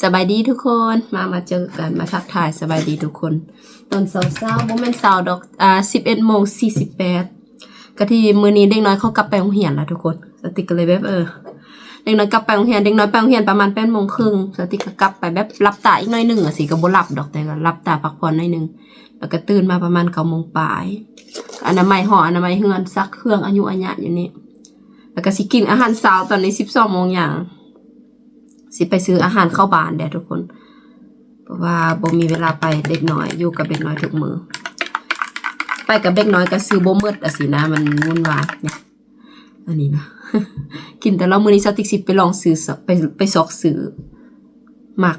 ສະບາຍດີທຸກຄົນ ມາ ມາເຈີກັນ ມາທັກທາຍສະບາຍດີທຸກຄົນ ຕອນເຊົ້າໆ ບໍ່ແມ່ນເຊົ້າດອກ ອ່າ ສິບເອັດໂມງສີ່ສິບແປດ ກະທີ່ມື້ນີ້ເດັກນ້ອຍເຂົາກັບໄປໂຮງຮຽນແລ້ວທຸກຄົນ ສາວຕິກກໍເລີຍແບບ ເອີ ເດັກນ້ອຍກັບໄປໂຮງຮຽນ ເດັກນ້ອຍໄປໂຮງຮຽນປະມານແປດໂມງເຄິ່ງ ສາວຕິກກໍກັບໄປແບບຫຼັບຕາອີກໜ້ອຍໜຶ່ງ ຈັ່ງຊີ້ກໍບໍ່ຫຼັບດອກ ແຕ່ກໍຫຼັບຕາພັກຜ່ອນໜ້ອຍໜຶ່ງ ແລ້ວກໍຕື່ນມາປະມານເກົ້າໂມງປາຍ ອະນາໄມຫ້ອງ ອະນາໄມເຮືອນ ຊັກເຄື່ອງ ອາຍຸອາຍະຢູ່ນີ້ ແລ້ວກໍຊິກິນອາຫານເຊົ້າ ຕອນນີ້ສິບສອງໂມງຫຍັງ ຊິໄປຊື້ອາຫານເຂົ້າບ້ານແດ່ທຸກຄົນ ເພາະວ່າບໍ່ມີເວລາໄປ ເດັກນ້ອຍ ຢູ່ກັບເດັກນ້ອຍທຸກມື້ ໄປກັບເດັກນ້ອຍກໍຊື້ບໍ່ໝົດ ອະຊີ້ນະ ມັນວຸ່ນວາຍ ອັນນີ້ນະ ກິນແຕ່ລະມື້ນີ້ ສາວຕິກຊິໄປລອງຊື້ ໄປ ໄປຊອກຊື້ໝາກ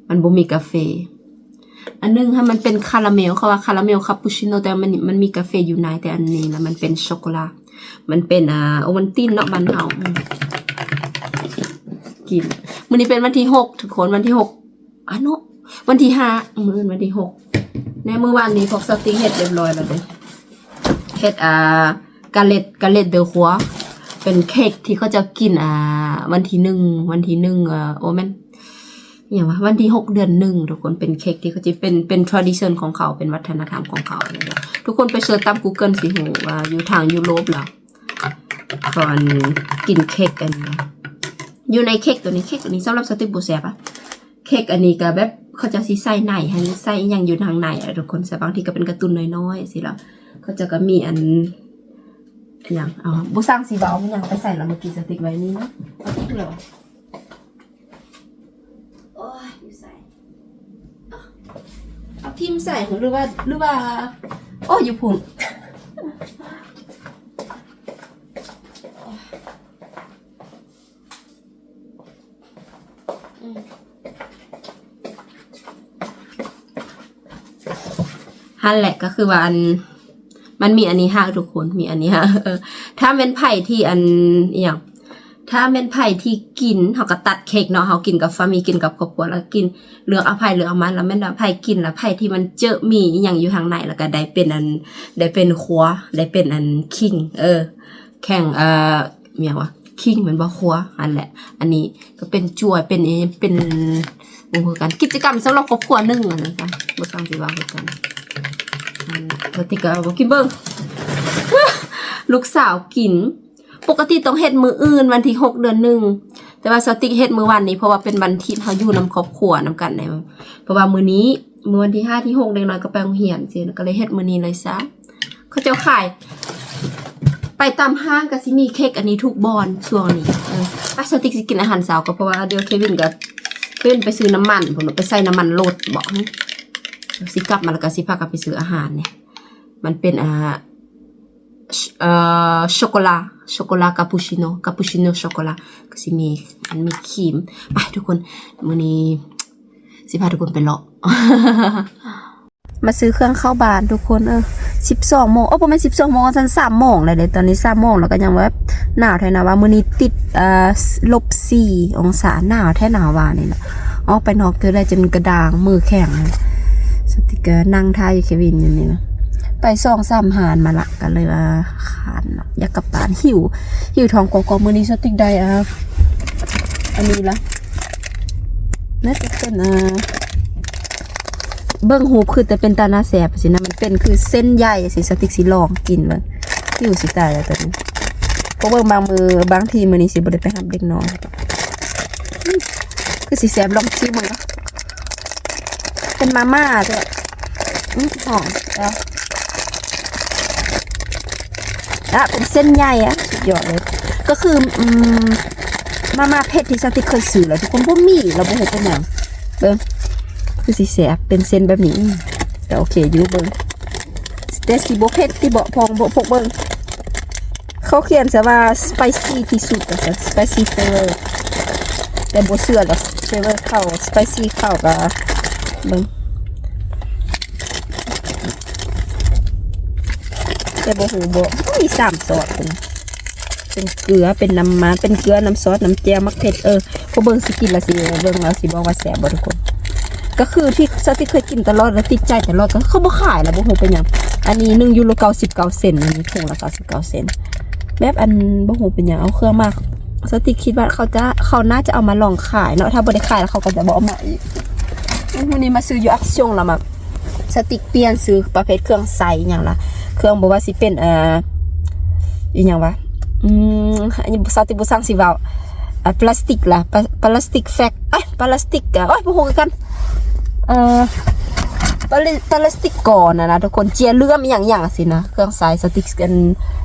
ມັນບໍ່ມີກາເຟ ອັນໜຶ່ງຫັ້ນມັນເປັນຄາຣາເມວ ເຂົາວ່າຄາຣາເມວຄາປູຊິໂນ ແຕ່ມັນ ມັນມີກາເຟຢູ່ໃນ ແຕ່ອັນນີ້ນະ ມັນເປັນຊັອກໂກແລັດ ມັນເປັນ ອ່າ ໂອວັນຕິນເນາະ ບ້ານເຮົາ ອືມ ກິນ ມື້ນີ້ເປັນວັນທີຫົກທຸກຄົນ ວັນທີຫົກ ອາເນາະ ວັນທີຫ້າ ມື້ອື່ນວັນທີຫົກ ໃນມື້ວານນີ້ພວກສາວຕິກເຮັດຮຽບຮ້ອຍແລ້ວເດ້ ເຮັດ ອ່າ ກາເລັດ ກາເລັດເດີຄົວ ເປັນເຄັກທີ່ເຂົາເຈົ້າກິນ ອ່າ ວັນທີໜຶ່ງ ວັນທີໜຶ່ງ ເອີ ໂອແມ່ນ ອີຫຍັງວະ ວັນທີຫົກເດືອນໜຶ່ງທຸກຄົນ ເປັນເຄັກທີ່ເຂົາຈະ ເປັນ ເປັນທຣາດິຊັນຂອງເຂົາ ເປັນວັດທະນະທຳຂອງເຂົາ ທຸກຄົນໄປເສີດຕາມກູເກີນ ຊິຮູ້ວ່າຢູ່ທາງຢູໂຣບລະ ເຂົາອັນ ກິນເຄັກອັນນີ້ ຢູ່ໃນເຄັກໂຕນີ້ ເຄັກໂຕນີ້ສຳລັບສາວຕິກບໍ່ແຊບອະ ເຄັກອັນນີ້ກໍແບບເຂົາເຈົ້າຊິໃສ່ໃນຫັ້ນ ໃສ່ອີ່ຫຍັງຢູ່ທາງໃນອະທຸກຄົນ ແຕ່ບາງທີກໍເປັນກາຕູນນ້ອຍໆ ຊີ້ລະ ເຂົາເຈົ້າກໍມີອັນ ອີ່ຫຍັງ ເອົາ ບໍ່ຊ່າງຊິເວົ້າ ມັນຫຍັງໄປໃສ່ລະ ເມື່ອກີ້ສາວຕິກໄວ້ນີ້ເນາະ ເອົາຕິກແລ້ວ ໂອ້ຍ ຢູ່ໃສ ເອົາ ເອົາຖິ້ມໃສ່ ຫຼືວ່າ ຫຼືວ່າ ໂອ້ຍ ຢູ່ພຸ້ນ ຫັ້ນແຫຼະ ກໍຄືວ່າອັນ ມັນມີອັນນີ້ຮະທຸກຄົນ ມີອັນນີ້ຮະ ເອີ ຖ້າແມ່ນໃຜທີ່ອັນ ອີ່ຫຍັງ ຖ້າແມ່ນໃຜທີ່ກິນ ເຮົາກໍຕັດເຄັກເນາະ ເຮົາກິນກັບຟາມີ ກິນກັບຄອບຄົວ ແລ້ວກິນ ເລືອກເອົາໃຜເລືອກເອົາມັນ ແລ້ວແມ່ນວ່າໃຜກິນ ແລ້ວໃຜທີ່ມັນເຈີມີອີ່ຫຍັງຢູ່ທາງໃນ ແລ້ວກໍໄດ້ເປັນອັນ ໄດ້ເປັນຄົວ ໄດ້ເປັນອັນຄິງ ເອີ ແຂ່ງ ເອີ ອີ່ຫຍັງວະ ຄິງແມ່ນບໍ່ ຄົວ ອັນແຫຼະ ອັນນີ້ກໍເປັນຈວຍ ເປັນອີ່ ເປັນ ບໍ່ຮູ້ຄືກັນ ກິດຈະກຳສຳລັບຄອບຄົວໜຶ່ງ ອັນນັ້ນກະບໍ່ຊ່າງຊິເວົ້າຄືກັນ ອັນ ສາວຕິກກໍເອົາມາກິນເບິ່ງ ລູກສາວກິນ ປົກກະຕິຕ້ອງເຮັດມື້ອື່ນ ວັນທີຫົກເດືອນໜຶ່ງ ແຕ່ວ່າສາວຕິກເຮັດມື້ວານນີ້ ເພາະວ່າເປັນວັນທິດ ເຮົາຢູ່ນຳຄອບຄົວນຳກັນ ເພາະວ່າມື້ນີ້ ມື້ວັນທີຫ້າ ທີຫົກ ເດັກນ້ອຍກໍໄປໂຮງຮຽນ ຊີ້ນະ ກໍເລີຍເຮັດມື້ນີ້ເລີຍຊະ ເຂົາເຈົ້າຂາຍ ໄປຕາມຫ້າງກໍຊິມີເຄັກອັນນີ້ທຸກບ່ອນຊ່ວງນີ້ ເອີ ໄປ ສາວຕິກຊິກິນອາຫານເຊົ້າກໍ ເພາະວ່າດຽວເຄວິນກໍ ເຄວິນໄປຊື້ນ້ຳມັນພຸ້ນ ໄປໃສ່ນ້ຳມັນລົດບໍ ຊິກັບມາແລ້ວກໍຊິພາກັນໄປຊື້ອາຫານນີ້ ມັນເປັນ ອ່າ ເອີ ຊັອກໂກແລັດ ຊັອກໂກແລັດຄາປູຊິໂນ ຄາປູຊິໂນຊັອກໂກແລັດ ກໍຊິມີ ອັນ ມີຄຣີມ ໄປທຸກຄົນ ມື້ນີ້ຊິພາທຸກຄົນໄປເລາະ ມາຊື້ເຄື່ອງເຂົ້າບ້ານທຸກຄົນ ເອີ ສິບສອງໂມງ ໂອ້ ບໍ່ແມ່ນສິບສອງໂມງ ຊັ້ນສາມໂມງແລ້ວເດ້ ຕອນນີ້ສາມໂມງແລ້ວ ກໍຍັງແບບໜາວແທ້ນະວ່າ ມື້ນີ້ຕິດ ເອີ ລົບສີ່ອົງສາ ໜາວແທ້ໜາວວ່ານີ້ນະ ອອກໄປນອກເທື່ອໃດຈົນກະດ້າງມືແຂງ ສາວຕິກກໍນັ່ງຖ້າຢູ່ເຄວິນຢູ່ນີ້ນະ ໄປສອງສາມຮ້ານມາລະ ກໍເລີຍວ່າຄ້ານເນາະ ຢາກກັບບ້ານ ຫິວ ຫິວທ້ອງກອກໆ ມື້ນີ້ສາວຕິກໄດ້ ອ່າ ອັນນີ້ລະ ໜ້າຈະເປັນ ອ່າ ເບິ່ງຮູບຄືແຕ່ເປັນຕາໜ້າແຊບຊີ້ນະ ມັນເປັນຄືເສັ້ນໃຫຍ່ຊີ້ ສາວຕິກຊິລອງກິນເບິ່ງ ຫິວຊິຕາຍແລ້ວຕອນນີ້ ເພາະເບິ່ງບາງມື້ ບາງທີມື້ນີ້ຊິບໍ່ໄດ້ໄປຮັບເດັກນ້ອຍ ຄືຊິແຊບ ລອງຊີມເບິ່ງເນາະ ເປັນມາມ່າເດ້ ອື ຫອມແລ້ວ ອ່ະ ເປັນເສັ້ນໃຫຍ່ ອ່ະ ສຸດຍອດເລີຍ ກໍຄື ອືມ ມາມ່າເຜັດທີ່ສາວຕິກເຄີຍຊື້ແລ້ວ ທຸກຄົນ ບໍ່ມີ ລະບໍ່ຮູ້ເປັນຫຍັງ ເບິ່ງ ຄືຊິແຊບ ເປັນເສັ້ນແບບນີ້ ອືມ ກໍໂອເຄຢູ່ ເບິ່ງ ແຕ່ຊິບໍ່ເຜັດຕິເບາະ ພອງ ພວກເບິ່ງ ເຂົາຂຽນຊະວ່າສະໄປຊີທີ່ສຸດວ່າຊັ້ນ ສະໄປຊີເຟເວີ ແຕ່ບໍ່ເຊື່ອດອກ ເຟເວີເຂົາ ສະໄປຊີເຂົາກໍເບິ່ງ ແຕ່ບໍ່ຮູ້ບໍ່ ມີສາມຊອດພຸ້ນ ເປັນເກືອ ເປັນນ້ຳມັນ ເປັນເກືອ ນ້ຳຊອດ ນ້ຳແຈ່ວ ໝາກເຜັດ ເອີ ພວກເບິ່ງຊິກິນລະຊິເບິ່ງລະຊິບອກວ່າແຊບບໍ່ທຸກຄົນ ກໍຄືທີ່ສາວຕິກເຄີຍກິນຕະຫຼອດ ແລະຕິດໃຈຕະຫຼອດ ກໍຄືບໍ່ຂາຍລະ ບໍ່ຮູ້ເປັນຫຍັງ ອັນນີ້ໜຶ່ງຢູໂຣເກົ້າສິບເກົ້າເຊັນ ອັນນີ້ຖົງລະເກົ້າສິບເກົ້າເຊັນ ແບບອັນ ບໍ່ຮູ້ເປັນຫຍັງ ເອົາເຄື່ອງມາ ສະຕິກຄິດວ່າເຂົາຈະ ເຂົາໜ້າຈະເອົາມາລອງຂາຍເນາະ ຖ້າບໍ່ໄດ້ຂາຍແລ້ວເຂົາກໍຈະບໍ່ເອົາມາອີກ. ມື້ນີ້ມາຊື້ຢູ່ Action ລະ ມາ ສະຕິກປ່ຽນຊື້ປະເພດເຄື່ອງໃຊ້ຫຍັງລະ ເຄື່ອງບໍ່ວ່າຊິເປັນ ເອີ ອີຫຍັງວະ ອືມ ອັນນີ້ສະຕິກບໍ່ຊ່າງຊິເວົ້າ ອາ ປລາສຕິກລະ ປາ ປລາສຕິກແຟັກ ເອີຍ ປລາສຕິກ ໂອ້ຍ ບໍ່ຮູ້ຄືກັນ ເອີ ປາລິ ປາລາສຕິກກອນນະ ນະທຸກຄົນ ເຈຍເຫຼື້ອມອີ່ຫຍັງໆ ຈັ່ງຊີ້ນະ ເຄື່ອງໃຊ້ສະຕິກ ອັນ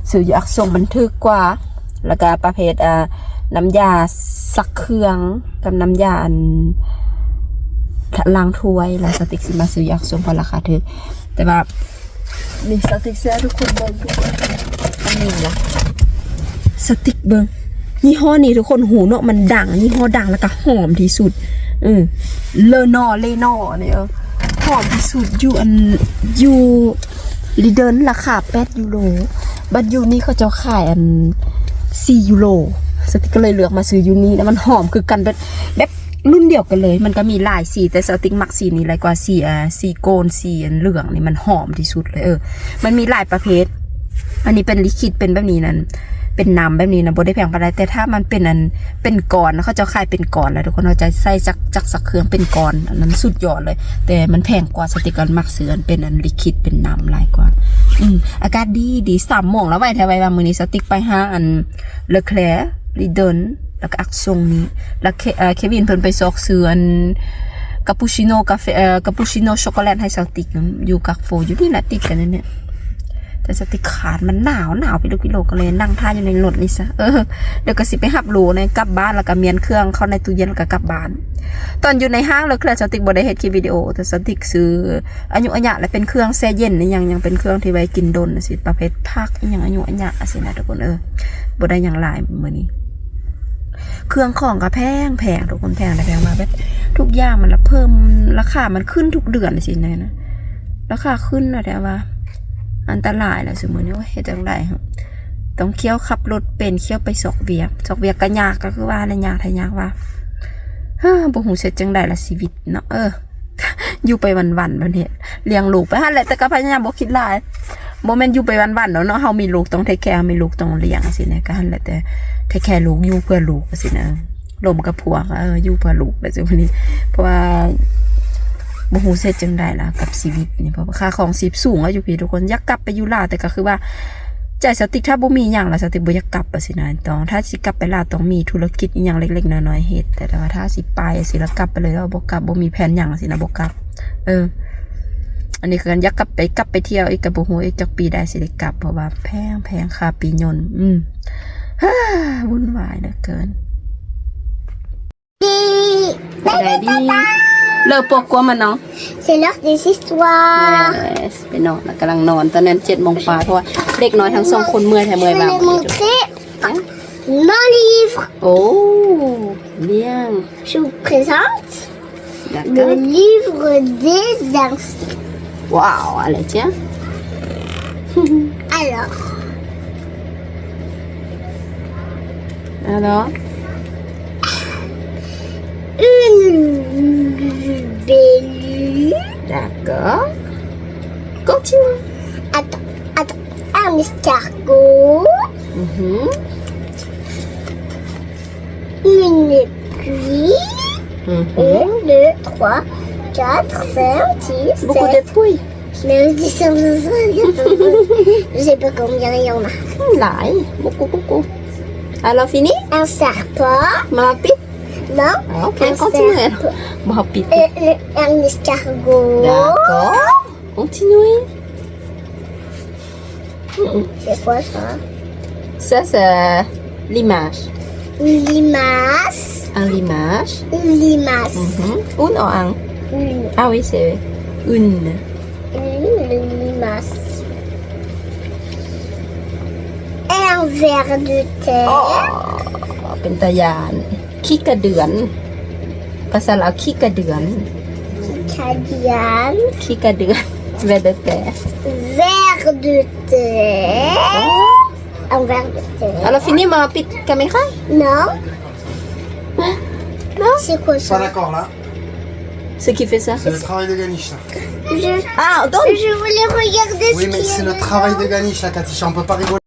ຊື້ຢູ່ Action ມັນຖືກກວ່າ ແລ້ວກະປະເພດ ເອີ ນ້ຳຢາຊັກເຄື່ອງກັບນ້ຳຢາ ອັນ ລ້າງຖ້ວຍ ແລ້ວສະຕິກຊິມາຊື້ຢູ່ Action ເພາະລາຄາຖືກ ແຕ່ວ່າ ນີ້ສະຕິກເຊື່ອທຸກຄົນເບິ່ງ ທຸກຄົນ ອັນນີ້ລະ ສະຕິກເບິ່ງ ຍີ່ຫໍ້ນີ້ທຸກຄົນຮູ້ເນາະ ມັນດັງ ຍີ່ຫໍ້ດັງ ແລ້ວກະຫອມທີ່ສຸດ ເອີ ເລນໍ ເລນໍ ນີ້ ເອີ ຫອມທີ່ສຸດຢູ່ອັນ ຢູ່ Lidl ລາຄາແປດຢູໂຣ ບັດຢູ່ນີ້ເຂົາເຈົ້າຂາຍອັນ ສີ່ຢູໂຣ ສະຕິກກໍເລີຍເລືອກມາຊື້ຢູ່ນີ້ ແລ້ວມັນຫອມຄືກັນ ແບບ ແບບ ລຸ້ນດຽວກັນເລີຍ ມັນກໍມີຫຼາຍສີ ແຕ່ສະຕິກມັກສີນີ້ຫຼາຍກວ່າ ສີ ເອີ ສີໂກນ ສີອັນເຫຼືອງນີ້ ມັນຫອມທີ່ສຸດເລີຍ ເອີ ມັນມີຫຼາຍປະເພດ ອັນນີ້ເປັນລິຄວິດ ເປັນແບບນີ້ນັ້ນ ເປັນນ້ຳແບບນີ້ນະ ບໍ່ໄດ້ແພງປານໃດ ແຕ່ຖ້າມັນເປັນອັນ ເປັນກ້ອນ ເຂົາເຈົ້າຂາຍເປັນກ້ອນ ແລ້ວທຸກຄົນເຂົ້າໃຈ ໃສ່ຈັກ ຈັກຊັກເຄື່ອງເປັນກ້ອນ ອັນນັ້ນສຸດຍອດເລີຍ ແຕ່ມັນແພງກວ່າ ສະຕິກກໍມັກຊື້ອັນເປັນອັນລິຄວິດ ເປັນນ້ຳຫຼາຍກວ່າ ອືມ ອາກາດດີ ດີ ສາມໂມງແລ້ວ ໄວແທ້ໄວວ່າ ມື້ນີ້ສະຕິກໄປຫ້າງອັນ Leclerc Lidl ແລ້ວກໍ Action ນີ້ ແລ້ວເຄ ເອີ ເຄວິນເພິ່ນໄປຊອກຊື້ອັນ ກາປູຊິໂນ ກາເຟ ເອີ ກາປູຊິໂນຊັອກໂກແລັດໃຫ້ສາວຕິກ ຢູ່ກາກໂຟ ຢູ່ນີ້ແຫຼະ ຕິດກັນນີ້ ແຕ່ສາວຕິກຄ້ານ ມັນໜາວ ໜາວ ພີ່ນ້ອງ ພີ່ນ້ອງ ກໍເລີຍນັ່ງຖ້າຢູ່ໃນລົດນີ້ຊະ ເອີ ດຽວກໍຊິໄປຮັບລູກໃນ ກັບບ້ານ ແລ້ວກໍມ້ຽນເຄື່ອງເຂົ້າໃນຕູ້ເຢັນ ແລ້ວກໍກັບບ້ານ. ຕອນຢູ່ໃນຫ້າງ Leclerc ສາວຕິກບໍ່ໄດ້ເຮັດຄລິບວິດີໂອ ແຕ່ສາວຕິກຊື້ ອາຍຸອະຍະ ແລະ ເປັນເຄື່ອງແຊ່ເຢັນອີ່ຫຍັງ ຍັງເປັນເຄື່ອງທີ່ໄວ້ກິນດົນຈັ່ງຊີ້ ປະເພດຜັກອີ່ຫຍັງ ອາຍຸອະຍະຈັ່ງຊີ້ນະທຸກຄົນເອີຍ ບໍ່ໄດ້ຫຍັງຫຼາຍມື້ນີ້ ເຄື່ອງຂອງກໍແພງໆ ທຸກຄົນ ແພງແທ້ແພງວ່າ ແບບທຸກຢ່າງມັນລະເພີ່ມ ລາຄາມັນຂຶ້ນທຸກເດືອນຈັ່ງຊີ້ນະ ລາຄາຂຶ້ນນະ ແຕ່ວ່າອັນຕະລາຍລະຊຸມື້ນີ້ ໂອ້ຍ ເຮັດຈັ່ງໃດ ຕ້ອງຂ້ຽວຂັບລົດເປັນ ຂ້ຽວໄປຊອກວຽກ ຊອກວຽກກໍຍາກ ກໍຄືວ່ານັ້ນ ຍາກແທ້ຍາກວ່າ ເຮີ ບໍ່ຮູ້ຊິເຮັດຈັ່ງໃດລະ ຊີວິດເນາະ ເອີ. ຢູ່ໄປວັນໆ ແບບນີ້ ລ້ຽງລູກໄປຫັ້ນແຫຼະ ແຕ່ກໍພະຍາຍາມບໍ່ຄິດຫຼາຍ ບໍ່ແມ່ນຢູ່ໄປວັນໆ ດອກເນາະ ເຮົາມີລູກຕ້ອງເທກແຄ ເຮົາມີລູກຕ້ອງລ້ຽງ ຈັ່ງຊີ້ນະ ກໍຫັ້ນແຫຼະ ແຕ່ເທກແຄລູກ ຢູ່ເພື່ອລູກ ຈັ່ງຊີ້ນະ ລົມກັບຜົວ ເອີ ຢູ່ເພື່ອລູກແຫຼະ ຈັ່ງນີ້ ເພາະວ່າບໍ່ຮູ້ຊິເຮັດຈັ່ງໃດລະກັບຊີວິດນີ້ ເພາະວ່າຄ່າຄອງຊີບສູງແລ້ວຢູ່ພີ້ທຸກຄົນ ຢາກກັບໄປຢູ່ລາວ ແຕ່ກໍຄືວ່າ ໃຈສາວຕິກ ຖ້າບໍ່ມີຫຍັງລະ ສາວຕິກບໍ່ຢາກກັບ ຈັ່ງຊີ້ນະ ຕ້ອງ ຖ້າຊິກັບໄປລາວ ຕ້ອງມີທຸລະກິດອີ່ຫຍັງເລັກໆນ້ອຍໆເຮັດ ແຕ່ ແຕ່ວ່າຖ້າຊິໄປ ຊິລະກັບໄປເລີຍ ລະບໍ່ກັບ ບໍ່ມີແຜນຫຍັງ ຈັ່ງຊີ້ນະ ບໍ່ກັບ ເອີ ອັນນີ້ຄືກັນ ຢາກກັບໄປ ກັບໄປທ່ຽວອີກ ກໍບໍ່ຮູ້ອີກຈັກປີໃດຊິໄດ້ກັບ ເພາະວ່າແພງໆ ຄ່າປີ້ຍົນ ອືມ ວຸ້ນວາຍເຫຼືອເກີນ. Ready. Le pourquoi maintenant? C'est l'heure des histoires. Yes ໄປນອນລະ ກຳລັງນອນ ຕອນນັ້ນເຈັດໂມງປາຍ ເພາະວ່າເດັກນ້ອຍທັງສອງຄົນເມື່ອຍແທ້ ເມື່ອຍວ່າ Je vais montrer mon livre. Oh bien. Je vous présente le livre des insectes. Waouh, allez, tiens. Alors. Alors. Une libellule. D'accord. Continue. Attends, attends. Un escargot. Mhm. Une écurie. Mhm. Un, deux, trois, quatre, cinq, six, sept. Beaucoup de pouilles. Mais je sais pas combien il y en a. ຫຼາຍ beaucoup, beaucoup. Alors, fini? Un serpent. ມາປິດ? Non. Ah, ok, continue. Un serpent. ມາປິດ. Euh, euh, un escargot. D'accord. Continue. C'est quoi ça? Ça, c'est l'image. Une limace. Un limace. Une limace. Mhm. Une ou un? Une. Ah oui, c'est une. Une limace. Un ver de terre. Oh, ເປັນຕາຢ້ານ. ຂີ້ກະເດືອນ ພາສາລາວ ຂີ້ກະເດືອນ. ຂີ້ກະເດືອນ. ຂີ້ກະເດືອນ Ver de terre. Ver de terre. Oh. Un ver de terre. Alors, fini, ma petite caméra? Non. Non? C'est quoi ça? Pas d'accord là. C'est qui fait ça? C'est le travail de Ganish, ça. Je, ah, donc je voulais regarder ce qu'il y a dedans. Oui, mais c'est le travail de Ganish, là, Katisha. On peut pas rigoler.